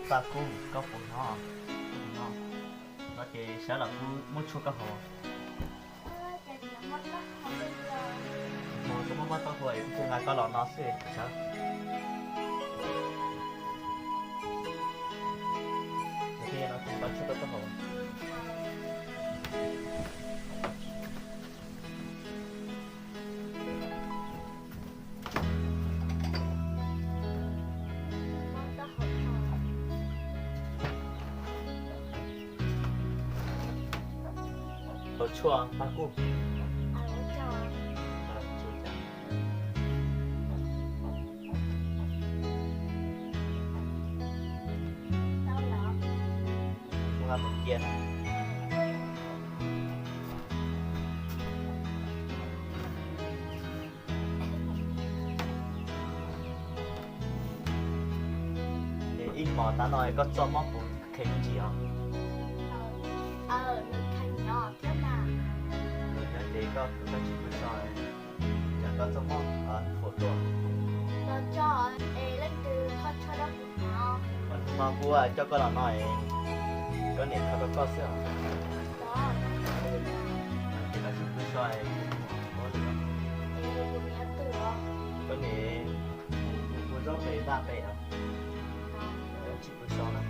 Paj Kub, koj puas hnov? Hnov ces sawv los kuv muab tshuaj koj haus. Mus, koj muab, muab taub hau es kuv thiaj nqa koj los no xwb, sawv. Kuv tshuaj koj haus. Haus tshuaj Paj Kub. Mus cia. Ib hmos tav no koj txoj mob puas kheev me ntsis os? Nws nyob ces koj khwv koj tsis pw so, cas koj txoj mob thuam tuaj. Hnub no kuv coj koj los no es koj niam kho rau koj xwb os. Ces koj tsis pw so es kuv mus ua lwm. Koj niam mus ua zaub pem vaj pem os. Tsis pw so na.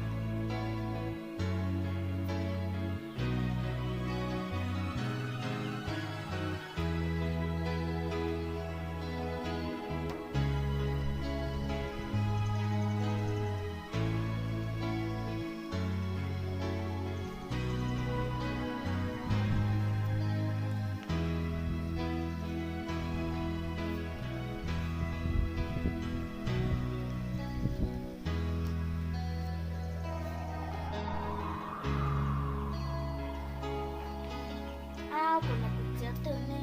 Ab, kuv niam kuv txiv twg ne?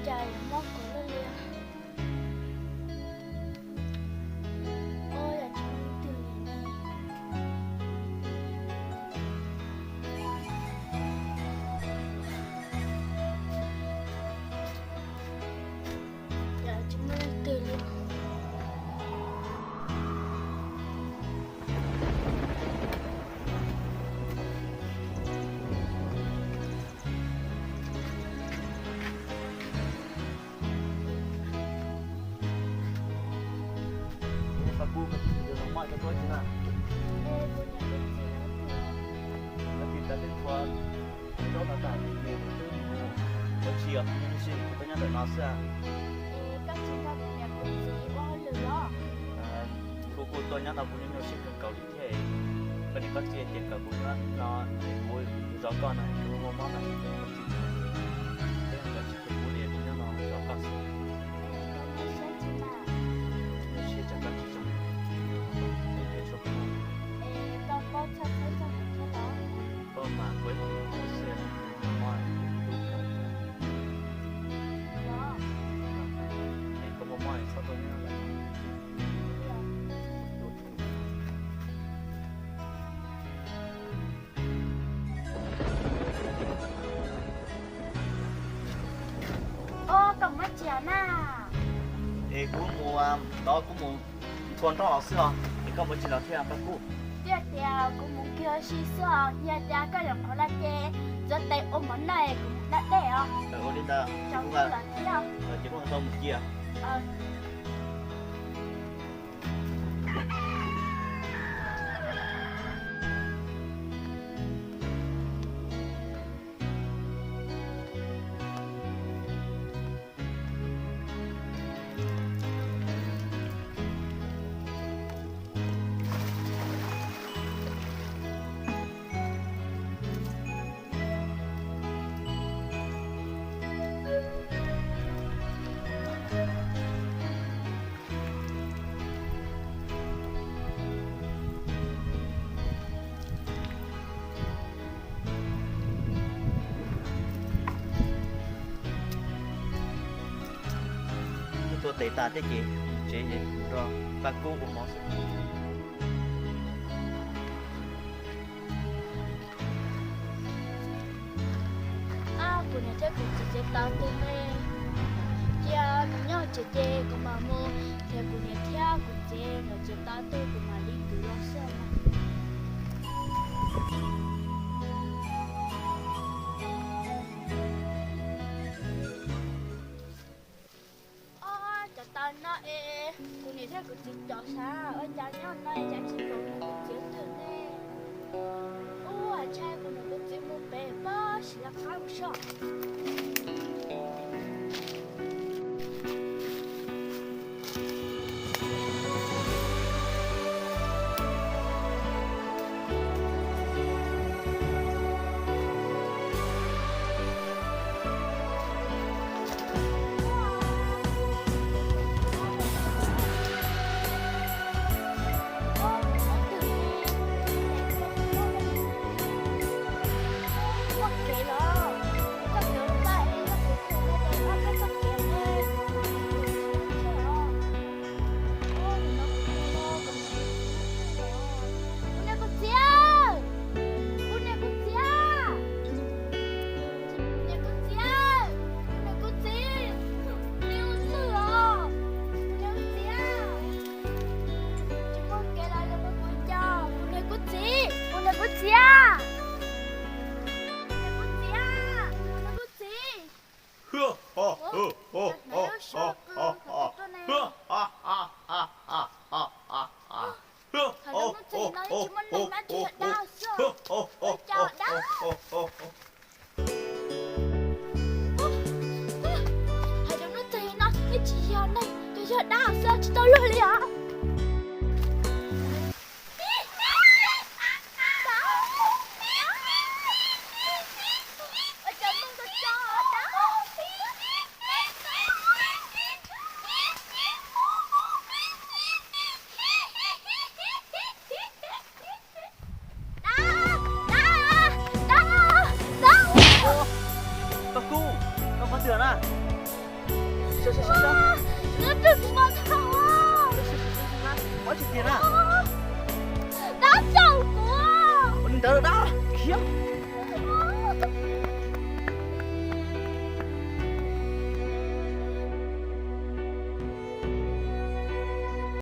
Cas yuav mob kuv luaj li? Ua yam tsis muaj leej twg li ne. Yam tsis muaj leej twg li. Paj Kub, koj tus txiv tus zoo maj koj tuaj tsi na? Koj txiv tas tej txhua zaub no tas ces kuv twb mus ua tsi os, nyob nyob sib kuv tuaj nyob ntawm no xwb. Kuv kuj tuaj nyob no kuv nyuaj nyuaj siab kawg nkaus li thiab. Koj niam koj txiv tias kom kuv nyob no es kuv zov koj no kuv muaj mob no es kuv tsis tau, koj tsis pub li kuv nyob no zov koj xwb. Nyuaj siab tsam koj tsis zoo, kuv thiaj tshuav koj no. Koj mas kuv ib tug xwb, mob es koj muaj mob es txhob tuaj nyob lawm. Ua, koj mus tsi na? Es kuv mus tod, kuv mus tua nroj los xwb os, es koj mus tsi los thiab Paj Kub? Twb tias kuv mus kiag ua si xwb os, yog tias koj yuav qhuav los ces txuav tes ua mov noj es kuv mus da dej os. Ua li ntawd, ces kuv nqa tau mus cia. Tua tes tas thiab ces tsev es nrog Paj Kub ua mov xwb. Ab, kuv niam thiab kuv txiv tsev tau twg ne? Cia kuv nyob tsev ces kuv mam mus nrhiav kuv niam thiab kuv Tsis tau tuaj kuv mam li kwv los xwb. Ob, cov taw no es kuv niam thiab kuv txiv cov sav ua cas nyob no es cas tsis pom kuv txiv twg ne. Ua ntshai kuv niam kuv txiv mus pem pob sim los qab mus soj. Kuv niam kuv txiv, kuv niam kuv txiv, kuv niam kuv txiv, kuv niam kuv txiv, nws mus twg los? Kuv niam kuv txiv, tsis muaj kev los los mus kuv cov, kuv niam kuv txiv, kuv niam kuv txiv, kuv niam kuv txiv, kuv niam kuv txiv. Hais lus hnub txog no yeej tsis muaj neeg mab tsis yog dab xwb. Ua cas dab? Hais lus hnub txog no yeej tsis yog neeg, tsuas yog dab xwb tsis tau luag li os. Paj Kub, koj qhov twg na? Sawv, sawv, sawv, sawv. Dab caum kuv. Ua li ntawd dab khiav.